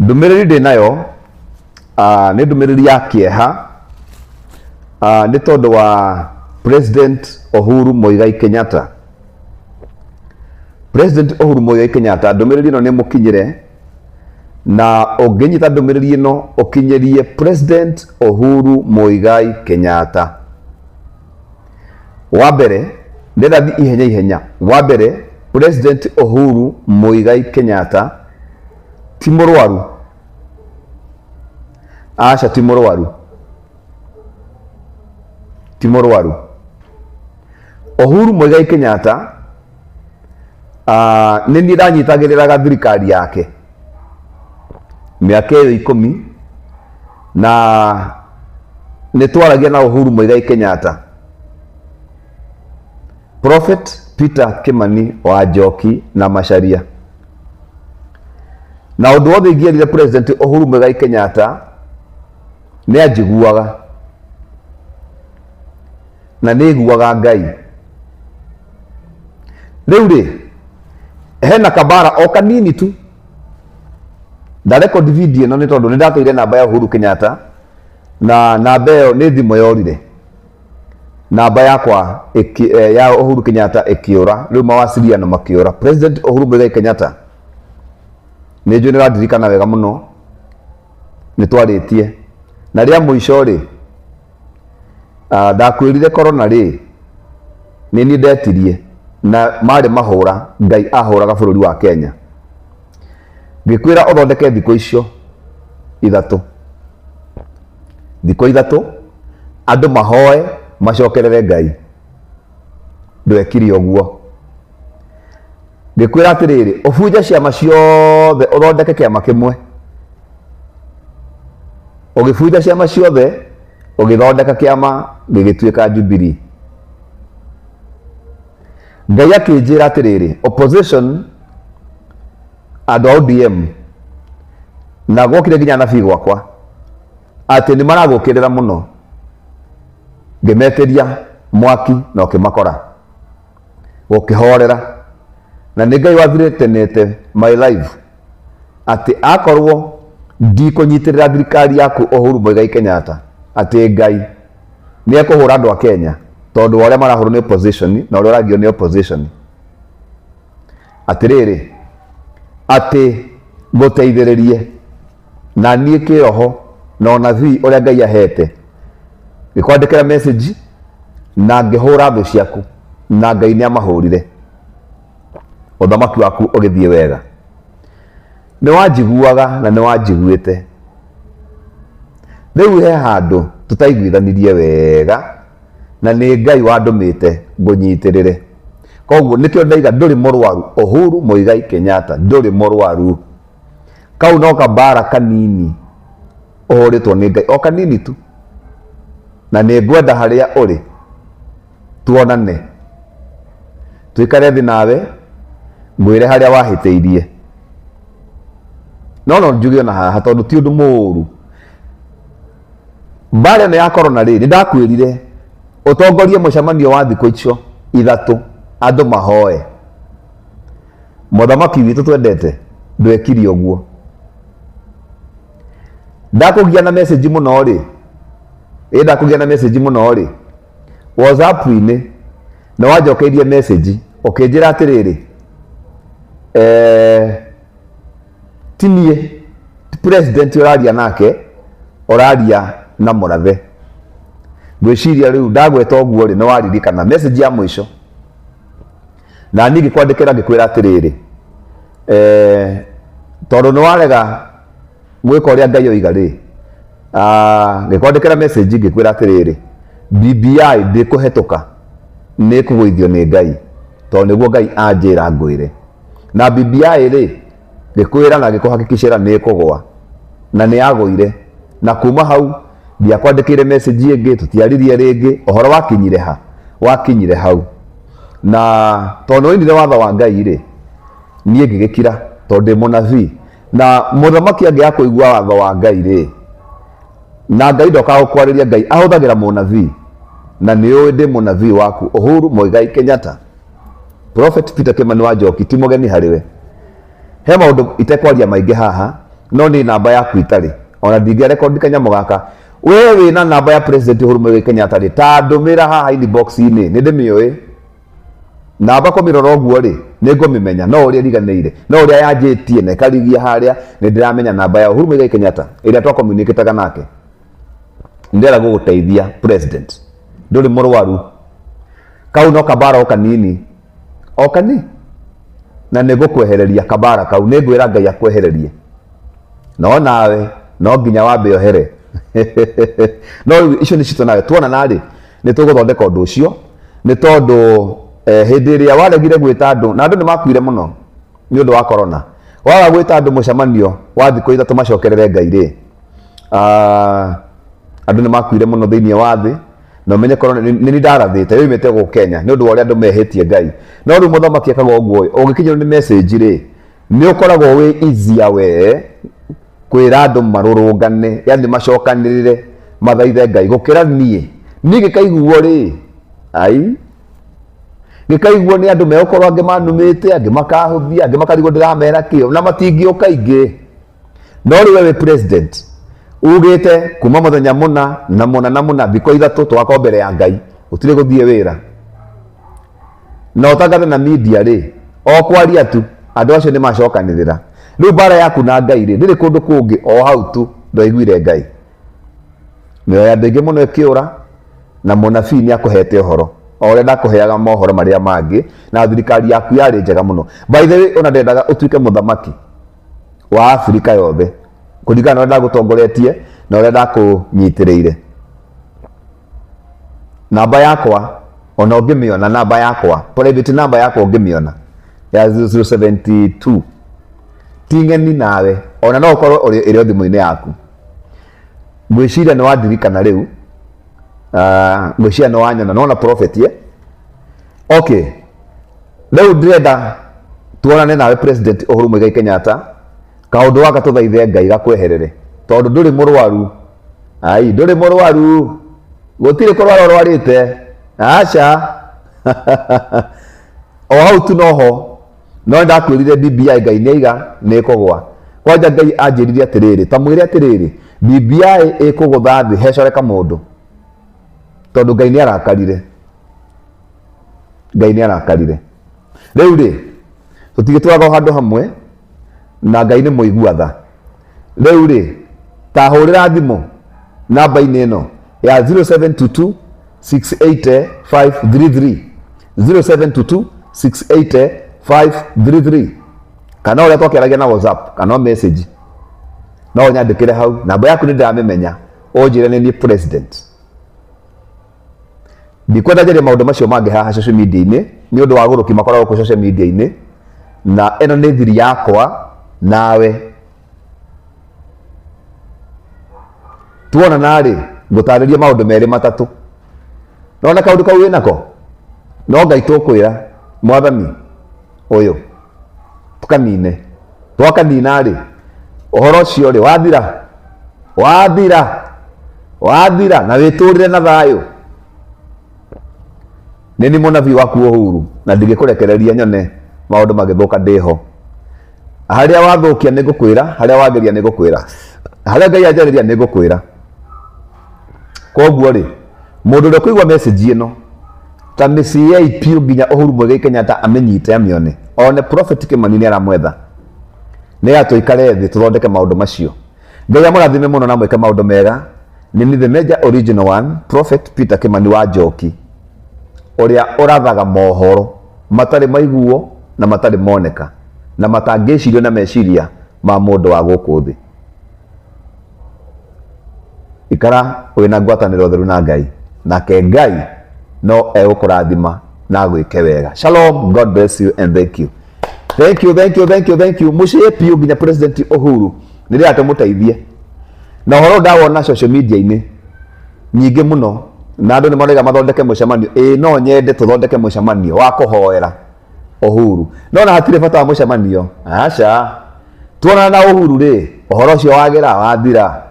Ndũmĩrĩri ndĩ nayo nĩ ndũmĩrĩri ya kĩeha nĩ tondũ wa President Uhuru Muigai Kenyatta. President Uhuru Muigai Kenyatta, ndũmĩrĩri ĩno nĩ mũkinyĩre na ũngĩnyita ndũmĩrĩri ĩno ũkinyĩrie President Uhuru Muigai Kenyatta. Wa mbere, ndĩrenda thiĩ ihenya ihenya. Wa mbere, President Uhuru Muigai Kenyatta ti mũrwaru. Aca ti mũrwaru. Ti mũrwaru. Uhuru Muigai Kenyatta nĩ niĩ ndanyitagĩrĩraga thirikari yake mĩaka ĩyo 10 na nĩ twaragia na Uhuru Muigai Kenyatta. Prophet Peter Kimani wa Njoki na Macharia. Na ũndũ wothe ingĩerire President Uhuru Muigai Kenyatta nĩ anjiguaga na nĩ aiguaga Ngai. Rĩu rĩ, hena kabara o kanini tu ndarekondi video ĩno nĩ tondũ nĩ ndateire namba ya Uhuru Kenyatta na namba ĩyo nĩ thimũ yorire namba yakwa ya Uhuru Kenyatta ĩkĩũra rĩu mawasiliano makĩũra. President Uhuru Muigai Kenyatta nĩ njũĩ nĩ ũrandirikana wega mũno, nĩ twarĩtie na rĩa mũico rĩ ndakwĩrire corona rĩ nĩ niĩ ndetirie na marĩ mahũra Ngai ahũraga bũrũri wa Kenya, ngĩkwĩra ũthondeke thikũ icio 3, thikũ 3 andũ mahoe macokerere Ngai. Ndwekire ũguo. Ngĩkwĩra atĩrĩrĩ, ũbunje ciama ciothe ũthondeke kĩama kĩmwe. Ũgĩbunja ciama ciothe ũgĩthondeka kĩama gĩgĩtuĩka Jubilee. Ngai akĩnjĩra atĩrĩrĩ, opposition andũ a ODM na gwokire nginya anabii gwakwa atĩ nĩ maragũkĩrĩra mũno, ngĩmetĩria mwaki na ũkĩmakora gũkĩhorera, na nĩ Ngai wathirĩtenete my life atĩ akorwo ndikũnyitĩrĩra thirikari yaku Uhuru Muigai Kenyatta, atĩ Ngai nĩ ekũhũra andũ a Kenya tondũ wa ũrĩa marahũrwo nĩ opposition na ũrĩa ũragio nĩ opposition. Atĩrĩrĩ, atĩ ngũteithĩrĩrie na niĩ kĩroho na ũnabii ũrĩa Ngai ahete, ngĩkwandĩkĩra message na ngĩhũra thũ ciaku na Ngai nĩ amahũrire, ũthamaki waku ũgĩthiĩ wega. Nĩ wanjiguaga na nĩ wanjiguĩte. Rĩu he handũ tũtaiguithanirie wega na nĩ Ngai wandũmĩte ngũnyitĩrĩre. Koguo nĩkĩo ndaiga ndũrĩ mũrwaru, Uhuru Muigai Kenyatta ndũrĩ mũrwaru. Kau no kabara kanini ũhũrĩtwo nĩ Ngai, o kanini tu. Na nĩ ngwenda harĩa ũrĩ tuonane, tuikare thĩ nawe, ngwĩre harĩa wahĩtĩirie. No no njuge ona haha tondũ ti ũndũ mũũru. Mbara ĩno ya corona rĩ, nĩ ndakwĩrire ũtongorie mũcemanio wa thikũ icio 3 andũ mahoe. Mũthamaki witũ twendete ndwekire ũguo. Ndakũgia na message mũno rĩ, ĩ ndakũgia na message mũno rĩ, WhatsApp-inĩ nĩ wanjokeirie message ũkĩnjĩra atĩrĩrĩ, ti niĩ, ti president ũraria nake, ũraria na mũrathe. Ngwĩciria rĩu ndagweta ũguo rĩ, nĩ waririkana message ya mũico. Na niĩ ngĩkwandĩkĩra ngĩkwĩra atĩrĩrĩ, tondũ nĩ warega gwĩka ũrĩa Ngai oiga rĩ, ngĩkwandĩkĩra message ngĩkwĩra atĩrĩrĩ, BBI ndĩkũhetũka, nĩ ĩkũgũithio nĩ Ngai, tondũ nĩguo Ngai anjĩra ngwĩre. Na BBI rĩ, ngĩkwĩra na ngĩkũhakikicĩra nĩ ĩkũgũa, na nĩ yagũire. Na kuma hau ndiakwandĩkĩire message ĩngĩ, tũtiaririe rĩngĩ, ũhoro wakinyire ha? Wakinyire hau. Na tondũ nĩ wainire watho wa Ngai rĩ, niĩ ngĩgĩkira tondũ ndĩ mũnabii. Na mũthamaki angĩaga kũigua watho wa Ngai rĩ, na Ngai ndokaga gũkwarĩria, Ngai ahũthagĩra mũnabii. Na nĩ ũĩ ndĩ mũnabii waku Uhuru Muigai Kenyatta. Prophet Peter Kimani wa Njoki ti mũgeni harĩ we. He maũndũ itekwaria maingĩ haha, No nĩ namba yaku itarĩ ona ndingĩa rekondi kanyamũ gaka. We wĩna namba ya President Uhuru Muigai Kenyatta rĩ, ta ndũmĩra haha inbox-inĩ, nĩ ndĩmĩũĩ namba kũmĩrora ũguo rĩ, nĩ ngũmĩmenya, no ũrĩa ĩriganĩire, no ũrĩa yanjĩtie na ĩkarigia harĩa, nĩ ndĩramenya namba ya Uhuru Muigai Kenyatta ĩrĩa twakomunicataga nake. Ndĩrenda gũgũteithia, President, ndũrĩ mũrwaru, kau no kabara o kanini o kani, na nĩ ngũkwehereria kabara kau, nĩ ngwĩra Ngai akwehererie, no nawe no nginya wambe ohere. No rĩu icio nĩ citũ nawe tuonana rĩ, nĩ tũgũthondeka ũndũ ũcio, nĩ tondũ hĩndĩ ĩrĩa waregire gwĩta andũ, na andũ nĩ makuire mũno nĩ ũndũ wa corona, waga gwĩta andũ mũcemanio wa thikũ 3 macokerere Ngai rĩ, andũ nĩ makuire mũno thĩinĩ wa thĩ. Na ũmenye corona nĩ nĩ ndarathĩte yoimĩte gũkũ Kenya nĩ ũndũ wa ũrĩa andũ mehĩtie Ngai. No rĩu mũthamaki ekaga ũguo, ũngĩkinyĩrwo nĩ message rĩ, nĩ ũkoragwo wĩ easier we kwĩra andũ marũrũngane, yani macokanĩrĩre mathaithe Ngai gũkĩra niĩ. Niĩ ngĩkaiguo rĩ, ai ngĩkaiguo nĩ andũ megũkorwo angĩ manumĩte, angĩ makahũthia, angĩ makarigwo ndĩramera kĩo, na matingĩũka aingĩ. No rĩu we wĩ president ugĩte kuma mũthenya mũna na mũna na mũna, thikũ 3 tũgakorwo mbere ya Ngai, gũtirĩ gũthiĩ wĩra, na ũtangathe na media rĩ, o kwaria tu andũ acio nĩ macokanĩrĩra. Rĩu mbara yaku na Ngai rĩ, ndĩrĩ kũndũ kũngĩ, o hau tu ndwaiguire Ngai. Mĩoyo ya andũ aingĩ mũno ĩkĩũra, na mũnabii nĩ akũhete ũhoro o ũrĩa ndakũheaga mohoro marĩa mangĩ, na thirikari yaku yarĩ njega mũno. By the way, ona ndendaga ũtuĩke mũthamaki wa Afrika yothe kũringana na ũrĩa ndagũtongoretie na ũrĩa ndakũnyitĩrĩire. Namba yakwa ona ũngĩmĩona, namba yakwa private, namba yakwa ũngĩmĩona ya 072 ti ng'eni nawe, ona no ũkorwo ĩrĩ o thimũ-inĩ yaku. Ngwĩciria nĩ wandirikana rĩu, ngwĩciria nĩ wanyona, nona prophet, eh? Okay, rĩu ndĩrenda tuonane nawe, President Uhuru Muigai Kenyatta, kaũndũ gaka tũthaithe Ngai gakweherere, tondũ ndũrĩ mũrwaru, ai ndũrĩ mũrwaru, gũtirĩ kũrwara ũrwarĩte, aca. O hau tu noho no ndakwĩrire BBI Ngai nĩ aiga nĩ ĩkũgwa. Kwanja Ngai anjĩrire atĩrĩrĩ, ta mwĩre atĩrĩrĩ, BBI ĩkũgũtha thĩ hecore kamũndũ, tondũ Ngai nĩ arakarire, Ngai nĩ arakarire. Rĩu rĩ, tũtigĩtũraga o handũ hamwe, na Ngai nĩ mũigua tha. Rĩu rĩ, ta hũrĩra thimũ namba-inĩ ĩno ya 0722 680 533, 0722 680 533, kana ũrĩa twakĩaragia na WhatsApp kana o message, no ũnyandĩkĩre hau. Namba yaku nĩ ndĩramĩmenya, ũnjĩre nĩ niĩ president. Ndikwenda njarie maũndũ macio mangĩ haha social media-inĩ nĩ ũndũ wa gũrũki makoragwo kũ social media-inĩ, na ĩno nĩ thiri yakwa nawe. Tuonana rĩ, ngũtarĩrie maũndũ merĩ matatũ. Nona kaũndũ kau wĩnako, no Ngai tũkwĩra mwathani ũyũ tũkanine. Twakanina rĩ, ũhoro ũcio rĩ wathira, wathira, wathira, na wĩtũrĩre na thayũ. Nĩ niĩ mũnabii waku Uhuru, na ndingĩkũrekereria nyone maũndũ magĩthũka ndĩho. Harĩa wathũkia nĩ ngũkwĩra, harĩa wagĩria nĩ ngũkwĩra, harĩa Ngai anjarĩria nĩ ngũkwĩra. Koguo rĩ, mũndũ ũrĩa ũkũigua message ĩno, ta mĩciei piũ nginya Uhuru Muigai Kenyatta amĩnyite, amĩone, one Prophet Kimani nĩ aramwetha, nĩgetha tũikare thĩ tũthondeke maũndũ macio. Ngai amũrathime mũno na mwĩke maũndũ mega. Nĩ ni the major original one, Prophet Peter Kimani wa Njoki, ũrĩa ũrathaga mohoro matarĩ maiguo na matarĩ moneka na matangĩcirio na meciria ma mũndũ wa gũkũ thĩ. Ikara wĩna ngwatanĩro theru na Ngai, nake Ngai no egũkũrathima na agwĩke wega. Shalom, God bless you and thank you. Thank you, thank you, thank you, thank you. Mũciĩ piũ nginya President Uhuru nĩ rĩrĩa tũmũteithie. Na ũhoro ndawona social media-inĩ nyingĩ mũno, na andũ nĩ marauga mathondeke mũcemanio. Ĩĩ, no nyende tũthondeke mũcemanio wa kũhoera Uhuru, no na hatirĩ bata wa mũcemanio, aca. Tuonana na Uhuru rĩ, ũhoro ũcio wagĩra wathira.